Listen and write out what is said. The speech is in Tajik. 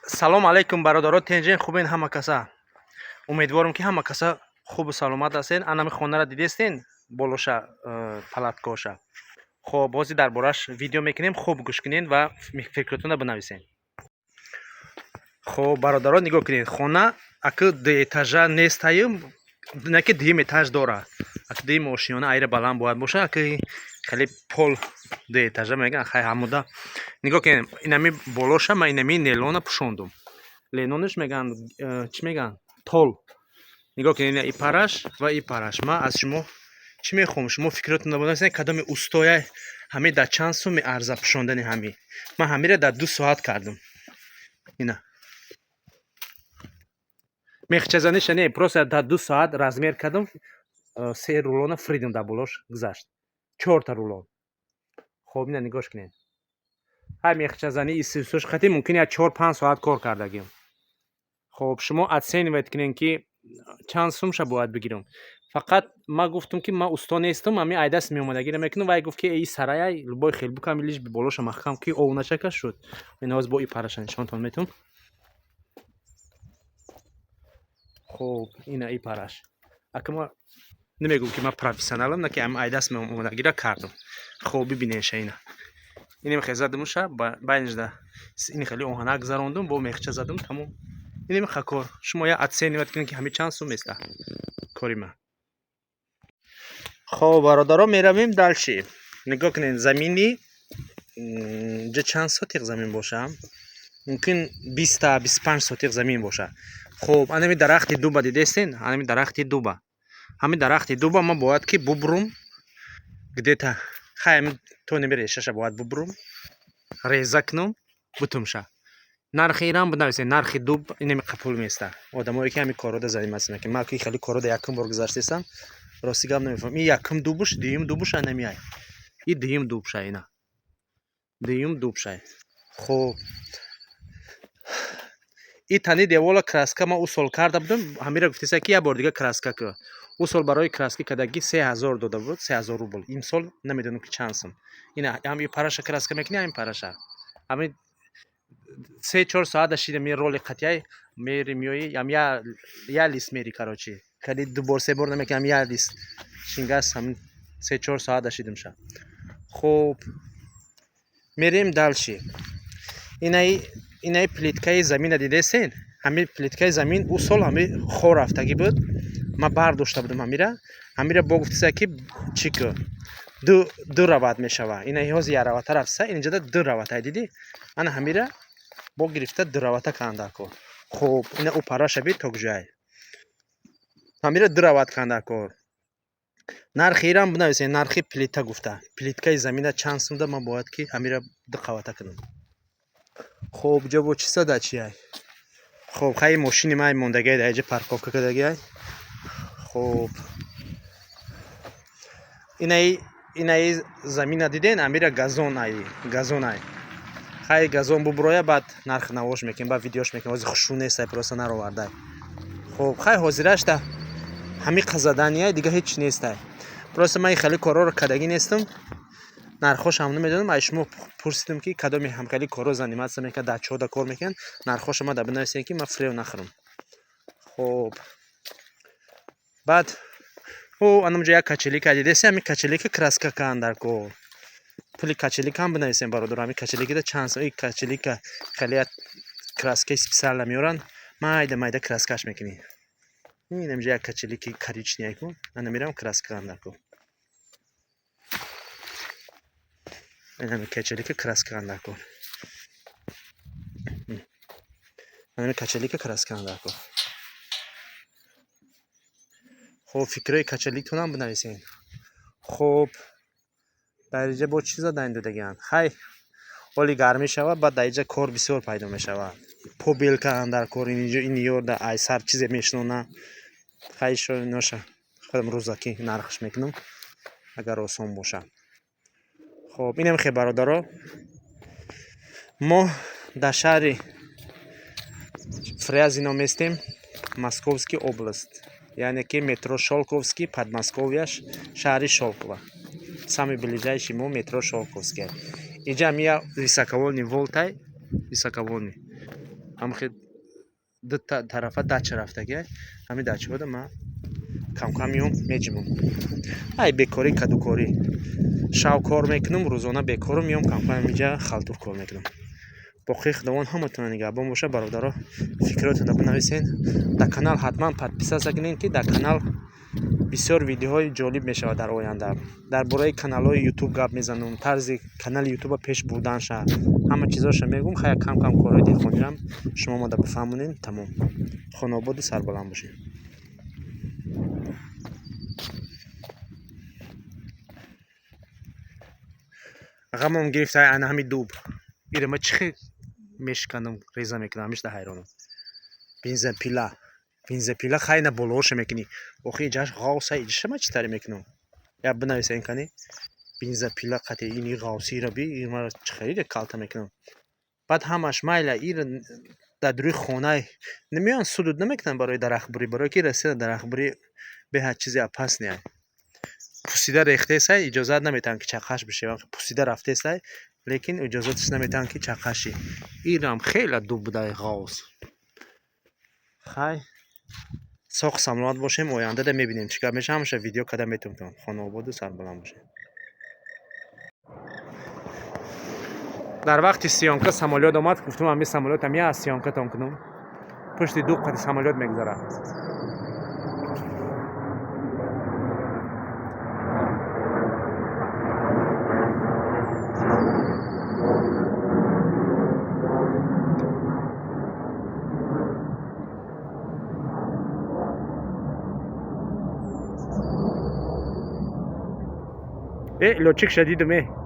Салом алейкум, бародаро, тенҷен, хубен ҳама каса? Умедворам, ки ҳама каса хубу саломат ҳастен. Анами хонара дидестен, болоша, палаткоша. Хоб, ҳозир дар бораш видео мекунем, хуб гӯш кунед ва фикротонро бинависен. Хоб, бародаро, нигоҳ кунед, хона аку дуэтажа нестаю, на ки дуюм этаж дора. Аку дуюм ошиёна айра баланд бояд боша, аки хеле пол дуэтажа мегӯянд. Хай, ҳамуда нигоҳ кунед, инами болоша ман инами нейлона пӯшондум. Нейлонаш мегӯянд, чӣ мегӯянд, тол. Нигоҳ кунед, ина и параш ва и параш. Ман аз шумо чӣ мехоҳам? Шумо фикротонро бинависед, кадоми устоя ҳами дар чанд сум меарза пӯшондани ҳами. Ман ҳамира дар 2 соат кардум. Ина мехчазаниша не, просто дар 2 соат размер кардум, се рулона фридум, дар болош гузашт чорта рулон. Хоб, ина нигоҳш кунед. Ҳай, мехчазанӣ исусуш хати мумкин як 4-5 соат кор кардагим. Хоб, шумо оценивать кунед, ки чанд сумша бояд бигирам. Фақат ман гуфтам, ки ман усто нестам, ами айдаст меомадагиро мекунам. Вай гуфт, ки и сарая любой хел буками, лишь бы болоша маҳкам, ки ов начака шуд. Ин ҳоз бо и параша нишонтон метум. Хоб, ина и параш. Ака, ма намегӯм, ки ман профессионалам, на ки ами айдаст меомадагиро кардам. Хоб, бибинеша, ина инем хел задамуша, байнижда ини хеле оҳанак гузарондум, бо мехча задам, тамом. Инем хакор. Шумо я оценивать кунед, ки ҳами чанд сум места кори ман. Хоб, бародаро, меравем дальше. Нигоҳ кунед, замини ҷа чанд сотиқ замин боша? Мумкин 20-та 25 сотиқ замин боша. Хоб, анами дарахти дуба дидестен? Анами дарахти дуба, ҳамин дарахти дуба ман бояд ки бубурум где-то, хай, ами то неми решаша бояд бубурум, реза кунум, бутумша. Нархи ирам бинависед, нархи дуб инами қапул места. Одамое, ки ҳамин коррода заниматься мекунанд, ман ки хеле коррода якум бор гузаштестам, рости гап, намефаҳмам. И якум дубуш, дуюм дубуш анамиай, и дуюм дубша, ина дуюм дубшай. Хоб, и тани девола краска ман ӯ сол карда будам. Ҳамира гуфтеса, ки як бор дига краска кӯ. Ӯ сол барои краска кардагӣ 3000 дода буд, 3000 рубл. Имсол намедонам, ки чанд сум. Ина ҳам и параша краска мекунӣ, ҳам параша. Ҳамин 3-4 соат дашида ми роли қатъяй мери, миёи, ям я лист мери, короче, хеле ду бор, се бор намекунам, я лист шингас, ҳамин 3-4 соат дашидимша. Хуб, мерем дальше. Инаи плиткаи замина дидесен? Ҳамин плиткаи замин ӯ сол ҳами хор рафтагӣ буд, ман бардошта будам ҳамира. Ҳамира бо гуфтеса, ки чӣ ку, ду рават мешава. Ина ҳози як равата рафтеса, инҷода ду равата дидӣ. Ана ҳамира бо гирифта ду равата канда кор. Хуб, ина ӯ параша би то куҷоай, ҳамира ду рават канда кор. Нархи ирам бинависед, нархи плита гуфта, плиткаи замина чанд сумда ман бояд ки ҳамира ду қавата кунам. Хоб, ҷо бо чӣ сада чиай? Хоб, хай, мошини май мондагиай дар иҷа парковка кардагиай. Хоб, инаи замина диден? Амира газон ай, газон ай. Хай, газон бубуроя, баъд нархи навош мекунем, баъд видеош мекунем. Ҳозир хушрӯ нестай, просто наровардай. Хоб, хай, ҳозирашта ҳами қазаданияй, дига ҳеҷ нестай. Просто ман хеле корҳоро кардагӣ нестам, нархҳошам намедонам. Ай шумо пурсидам, ки кадоме ҳамкали корро заниматься мекунад, дар чода кор мекунад, нархҳоша ма да бинависем, ки ман фиреб нахӯрам. Хоб, баъд о анамҷо як качелика дидеси? Ҳами качелика краска кан дар кор. Пули качеликаам бинависем, бародар, ҳами качеликида чанд сум? И качелика хеле як краскаи специально меоранд, майда майда краскаш мекунӣ. Инамҷо як качелики коричневый ку, ана мерам краска кан дар кор. Инами качелика краска кан дар кор. Инами качелика краска кан дар кор. Хоб, фикрҳои качаликтонам бинависед. Хоб, дар инҷа бо чӣ задан додагианд? Хай, ҳоли гармӣ шавад, баъд дар инҷа кор бисёр пайдо мешавад. Побелка дар кор, инҷо ин ёрда ай сар чизе мешинона. Хай, ноша худам рӯзакӣ нархш мекунам, агар осон бошад. Хоб, инам хе, бародаро, мо дар шаҳри Фрязино местем, Московский область, яъне ки метро Шолковский, Подмосковьяш, шаҳри Шолково. Самый ближайший мо метро Шолковский. Инҷа ҳами я высоковольтный волтай, высоковольтный. Ҳамхе ду тарафа дача рафтагиай. Ҳамин дачаҳода ман камкам меом меҷимам. Ай бекорӣ, кадукорӣ. Шав кор мекунам, рӯзона бекорам, меом камкам инҷа халтур кор мекунам. Боқии Худованд ҳаматона нигаҳбон боша, бародаро. Фикротонро бинависен. Дар канал ҳатман подписаться кунед, ки дар канал бисёр видеоҳои ҷолиб мешавад дар оянда. Дар бораи каналҳои ютуб гап мезанам, тарзи канали ютуба пеш бурданша, ҳама чизоша мегӯм. Хая кам кам корҳои деҳқонирам шумо омада бифаҳмонед. Тамом. Хонаободу сарбаланд бошед. Ғамом гирифта ана ҳами дуб. Ира ма чӣ хел мешиканам, реза мекунам, ҳамишда ҳайронам. Бензопила. Бензопила хай на болооша мекунӣ. Охи иҷаш ғавса, иҷаша ма чӣ таре мекунам? Я бинависа ин кани. Бензопила қати ини ғавсира би, ин мара чӣ хеле калта мекунам. Баъд ҳамаш майла ира дар дуруи хонаи намеён судуд намекунам барои дарахтбурӣ, барои ки Россия дарахтбурӣ беҳад чизи опасный. Пусида рехтесай, иҷозат наметаҳанд ки чақаш бишавад. Пусида рафтесай, лекин иҷозаташ наметаҳанд ки чақаши. Ирам хеле дуб будай ғавс. Хай соқ саломат бошем, ояндада мебинем чӣ гап мешавад. Ҳамаша видео када метавонам. Хонаободу сарбаланд бошем. Дар вақти съёмка самолёт омад, гуфтам ҳамин самолётам я аз съёмкатон кунам. Пушти ду қати самолёт мегузарад. Э, лётчик шадидум, э.